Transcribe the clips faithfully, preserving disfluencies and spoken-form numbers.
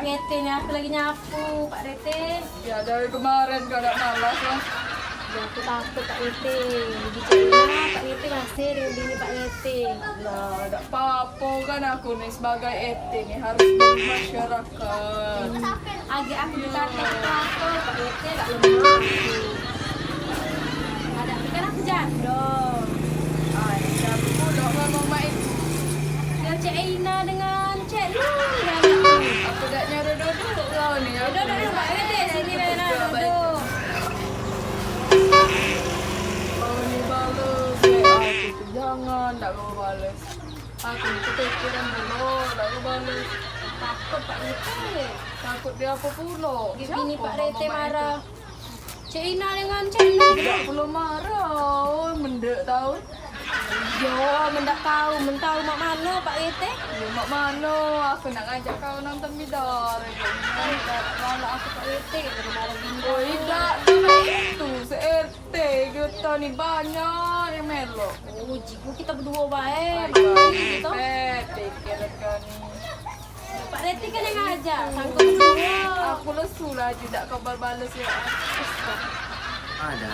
Pak R T ni, aku lagi nyapu, Pak R T. Ya, dari kemarin kau dak malas lah. Ya, aku takut, Pak R T. Di Cina, Pak R T masih dengan bini Pak R T. Lah, dak apa-apa kan, aku ni sebagai R T ni harus bermasyarakat. Agak aku dikata ketua aku, Pak R T dak lemah aku. Ada kan aku jadong. Ai, jadong pula memang main. Ya, Cek Ina dengan Cek Nur, ya. Aku dak nyari duduk kau ni. Duduk, duduk, Pak R T, sini, Rena, duduk. Kau ni balas W A aku tu, jangan, dak kau balas. Aku ni kepikiran pulo, dak kau balas. Takut Pak R T. Takut dia apa pulo? Bini Pak R T marah. Cek Ina dengan Cek Nur. Dak pulo marah, oh, mendek tau. Yo, men dak tau, men tau mak mano, Pak R T? Yo, mak mano, aku nak ngajak kau nonton bidar. Ai, dak galak aku, Pak R T, marah-marah bini. Oh, idak, itu, se-R T kita ni banyak yang melok. Oh, jiku kita berdua bae, Pak R T, kita. Pet, pikir kau ni. Pak Reti kan yang ngajak, sanggup semua. Aku lesu lah, dak kabar bales ya. Ada.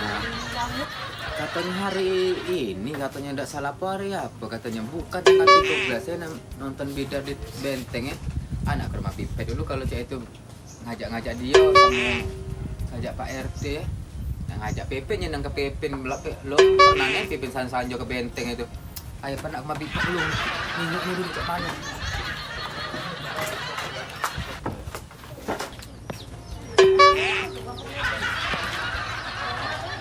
Katanya hari ini, katanya dak salah apa hari apa, katanya buka dengan tiga belas ya, nonton bidar di Benteng ya. Anak ke rumah Pipet dulu kalau cak itu. Ngajak-ngajak dia sama ngajak Pak R T ya. Nah, ngajak Pipin, nyenang ke Pipin, lo pernah nih Pipin sanjo ke Benteng itu. Ayo pernah ke rumah Pipin dulu. Nengoknya dulu cak mana.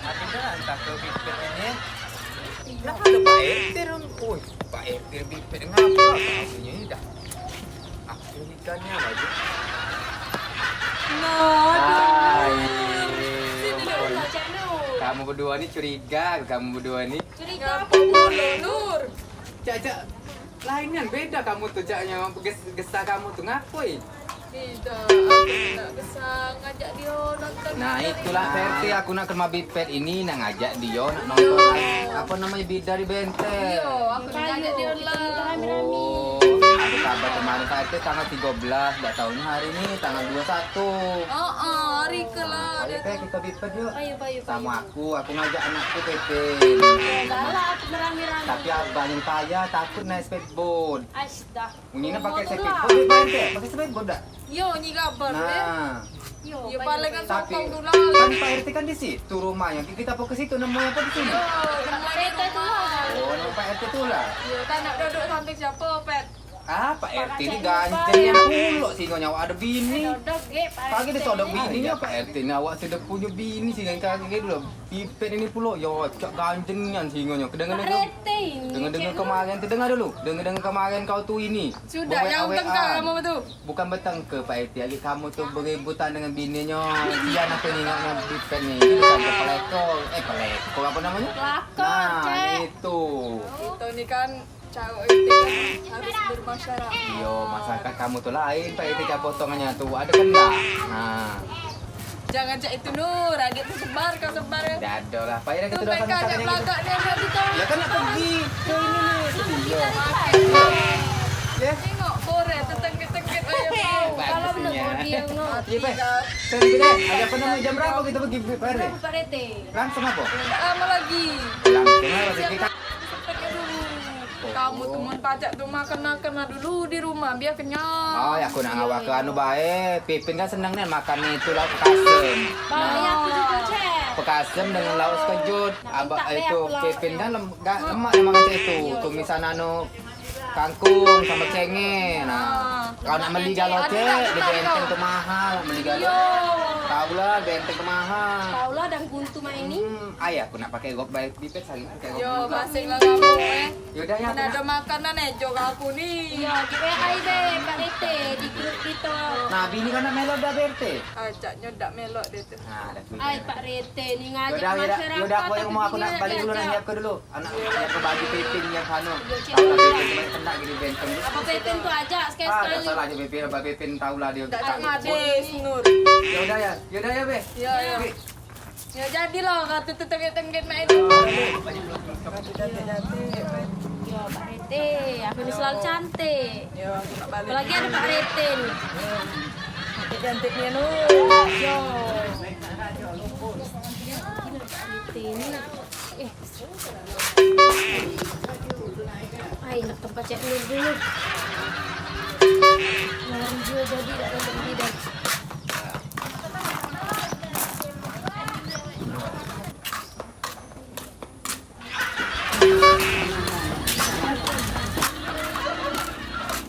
Ada dah, entah ke Pipin ini. Kenapa ada Pak R T dong? Woi, Pak R T Pipin ngapa? Aku punya ini dah. Aku ikannya lagi. Nah, aduh. Sini dulu, Cak Nur. Kamu berdua ni curiga, kamu berdua ni. Curiga apa pula, Nur? Cak, cak. Lain kan beda kamu tu, caknya. Ges-, gesah kamu tu ngapoi? Tidak, aku nak gesah ngajak dia nonton. Nah, itulah P R T, aku nak ke rumah Bipet ini, nak ngajak dia nak nonton apa namanya, bidar di Benteng. Iya, aku nak ngajak dia lah. Oh, aku kabar kemarin Pak R T tanggal tiga belas, dak taunya hari ini tanggal dua satu. Oh, oh, hari ke lah. Ayo, Pe, kita Bipet yuk. Ayo, ayo, ayo. Sama aku, aku ngajak anakku Pepe. Galak aku merame-rame. Tapi abang yang payah, takut naik skateboard. Astaga. Munyi nak pakai skateboard, Pak R T? Pakai skateboard dak? Yo, nyi gabar, nah. Yo, paling kan tapi sokong tu lah. Kan Pak R T kan di situ rumahnya. Kita apa ke situ, nemuin apa di sini? Yo, nemuin di rumah. Oh, nemuin Pak R T tu lah. Yo, kan nak duduk samping siapa, Pet? Ah, Pak R T ni ganjengnya pulo singonyo, awak ada bini. Pagi disodok bininyo Pak R T ni, awak sudah punya bini sih, kan kaki dulu. Pipit ini pulo, yo, cak ganjeng nian singonyo. Kedengar-dengar, dengar-dengar kemarin tu, dengar dulu. Dengar-dengar kemarin kau tu ini. Sudah, yang tengkar kamu tu. Bukan bertengkar, Pak R T. Lagi kamu tu beributan dengan bininyo. Sian aku nengoknya Pipit ni. Ini bukan pelekor. Eh, pelekor apa namanya? Pelakor, nah, itu. Kita ni kan Cak R T kan harus bermasyarakat. Iyo, masyarakat kamu tu lain, Pak R T, cak potongannya tu. Ada kendak? Nah. Jangan cak itu, Nur. Agak tersebar, kau sebar kan. Dak ada lah. Pak R T tu dah kami cak belagak ni, ada di kau. Ya kan nak pergi ke ini ni. Iyo. Ya. Tengok, korek, tetengkit-tengkit aja. Bagusnya. Iyo, Pak. Saya pergi deh. Ada apa nama, jam berapa kita pergi, Pak R T? Berapa, Pak R T? Langsung apa? Tak lama lagi. Langsung apa sih kita? Kamu tu mun pacak tu makan-makan dulu di rumah, biar kenyang. Oh, ya aku nak ngawak ke anu bae. Pipin kan seneng nih makan itu lauk pekasem. Nah, aku juga, Cek. Pekasem dengan lauk sekejut. Abak itu Pipin kan lem-, gak lemak dia makan cak itu. Tumisan anu kangkung sama cenge. Nah, kau nak beli galo, Cek, di Benteng tu mahal, beli galo. Tahu lah, Benteng tu mahal. Tahu lah, dan kuntu mak ini. Hmm, ayah aku nak pakai gop baik, Bipet sehari nak pakai gop. Yo, masing lah kamu, eh. Yaudah, ya. Ada makanan, eh, jog aku ni. Iya, di W A be, Pak Rete, di grup kita. Nah, bini kau nak melok dah, P R T? Acaknya dak melok dia tu. Nah, dah tu. Ai, Pak Rete ni ngajak masyarakat. Yaudah, aku yang mau, aku nak balik dulu, nak nyiap ke dulu. Anak nyiap ke baju Pepin yang anu. Tahu lah Pepin, cuma kena gini benteng tu. Apa Pepin tu ajak sekali-sekali? Ah, dah salah je Pepin, apa Pepin tahu lah dia. Dak ada habis, Nur. Yaudah ya, yaudah ya, Be. Ya, ya. Be. Ya, jadilah kau tu tengget-tengget mak itu. Ya, Pak Rete, aku ni selalu cantik. Apalagi ada Pak Rete ni. Cantik ni, anu. Yo. Ini. Eh. Ai, nak tempat Cek Nur dulu. Lari dia jadi dak ada beli dah.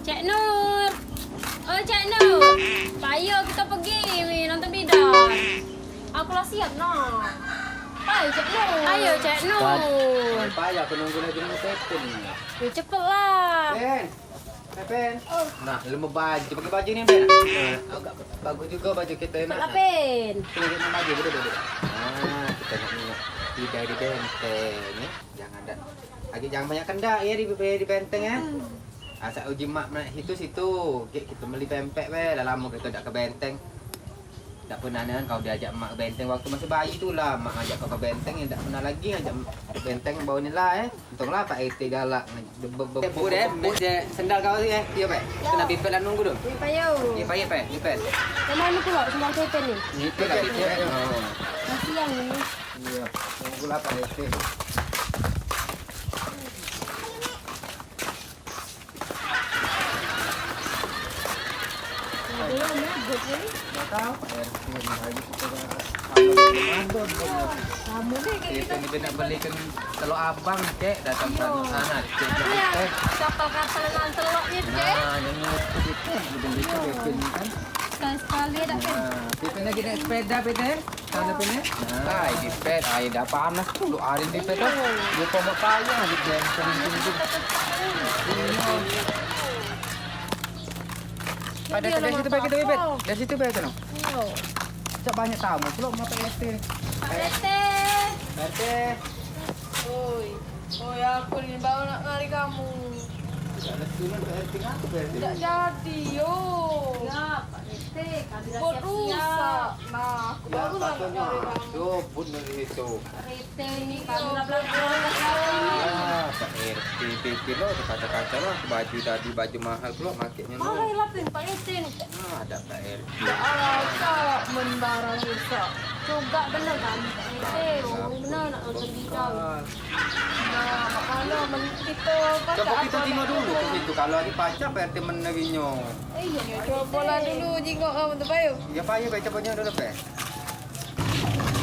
Cek Nur. Oh, Cek Nur. Payo kita pergi nonton bidan. Aku lah siap nah. Ayo, Cek Nur. Ayo, Cek Nur. Payah aku nunggu lagi nunggu Pepen ni. Ya, cepet lah. Pen. Pepen. Oh. Nah, lemo baju. Pakai baju ni, Ben. Nah, agak bagus juga baju kita enak. Cepet lah, Pen. Sini, sini, baju, duduk, duduk. Nah, kita nak nengok. Tidak di benteng, ya. Jangan dak. Lagi jangan banyak kendak, ya, di, di benteng, ya. Asal uji mak, mak situ, situ. Kek kita beli pempek, weh. Dah lama kita dak ke benteng. Dak pernah nian kau diajak mak ke benteng waktu masih bayi tu lah. Mak ngajak kau ke benteng, ya dak pernah lagi ngajak ke benteng bau ni lah, eh. Untunglah Pak R T galak. Be-, be-, be-, Bebut, eh, bebut je sendal kau tu, eh. Iyo, Pak. Kena bipet lah nunggu tu. Iyo, Pak, yo. Iyo, Pak, iyo, Pak. Bipet. Yang mana pula sendal Pepen ni? Ni tu lah bipet. Oh. Masih yang ini. Iyo. Nunggulah Pak R T. Dak tahu, R T ni lagi kita dah sama dengan Ramadan. Kamu ni kayak kita ni nak belikan telur abang, Cek, datang sana, sana, Cek, Cek. Kapal-kapal dengan telur ni, Cek. Nah, yang itu kita, kita beli kan. Sekali-sekali dah, Cek. Nah, kita lagi naik sepeda, Cek. Sana pene. Nah. Ai, dipet, ai dah panas tu, lu hari dipet tu. Iyo. Dia tombak payah di benteng tu. Iyo. Pada dari situ baik kita bebek. Dari situ baik tu. Iyo. Cak banyak tamu pula mata R T. R T. R T. Oi. Oi, aku ni baru nak ngari kamu. Dak ada tunan Pak R T ngapa Pak R T? Dak jadi, yo. Ya, Pak R T, kami dah siap-siap. Buat rusak. Nah, aku baru nak ngari kamu. Yo, pun dari situ. Pak R T ni, kami dah belanja. Ya, Pak R T, P P lo, kaca-kaca lah, baju tadi, baju mahal pula, makanya lo. Mahal lah, Pak R T ni. Ah, dak Pak R T. Dak rasa men barang rusak. Cugak bener kan, Pak R T. Oh, bener nak nonton video. Nah, mak mano men kito pacak. Coba kito jingok dulu ke situ, kalu agi pacak Pak R T men lagi nyo. Iyo, coba lah dulu jingok kamu tu, payu. Ya, payu, bae, coba jingok dulu, Pak.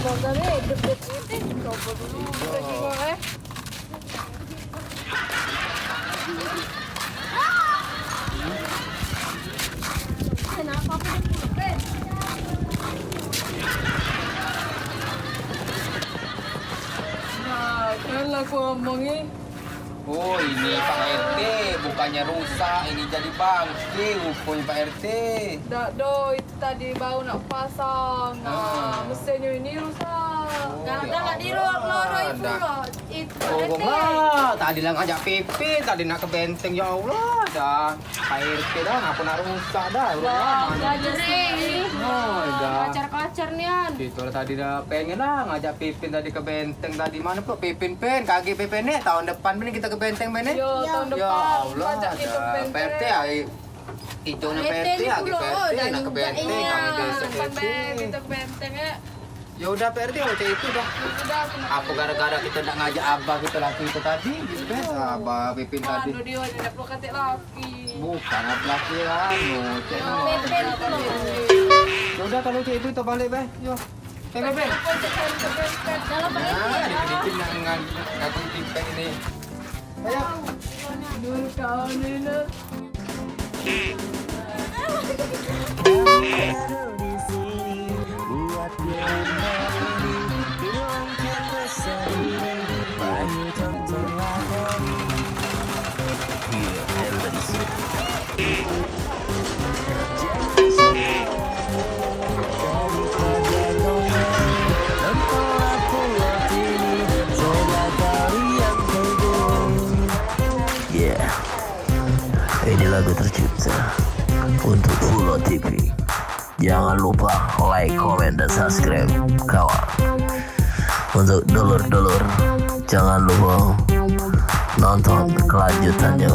Semoga be debet itu, coba dulu kito jingok, eh. Nah, kan lah aku omong ni. Oh, ini Pak R T, bukannya rusak, ini jadi bangke ruponyo Pak R T. Dak do, itu tadi baru nak pasang. Nah, mesinnya ini rusak. Oh, galak-galak di luar, loroi pulo. Itu Pak R T. Tadi lah ngajak Pipin, tadi nak ke benteng, ya Allah, dah. Pak R T dah, ngapo nak rusak dah, rumah. Wah, dah. Kacar-kacar nian. Kito tadi dah pengen lah ngajak Pipin tadi ke benteng tadi. Mano pula Pipin, Pin? Kagek Pipin ni, tahun depan ni kito ke benteng, Pin, ni. Yo, tahun depan. Ya Allah, dah. Pak R T, ai. Ijo nak P R T, agi P R T, nak ke benteng, kami besok P R T. Kita ke benteng, ya. Ya udah, P R T, kalau cak itu dah. Apa gara-gara kita ndak ngajak abah kita laki itu tadi, gitu kan? Abah Pipin tadi. Aduh, dia aja ndak perlu katik laki. Bukan laki, anu, cek. Ya udah, kalau cak itu, kita balik, Beh. Yo. Nah, dikit-dikit nak ngan-, ngaku tipek ni. Ayo. Nur kau ni, Nur. Yeah. Ini lagu tercipta untuk Fulo T V. Jangan lupa like, comment, dan subscribe, kawan. Untuk dulur-dulur, jangan lupa nonton kelanjutannya.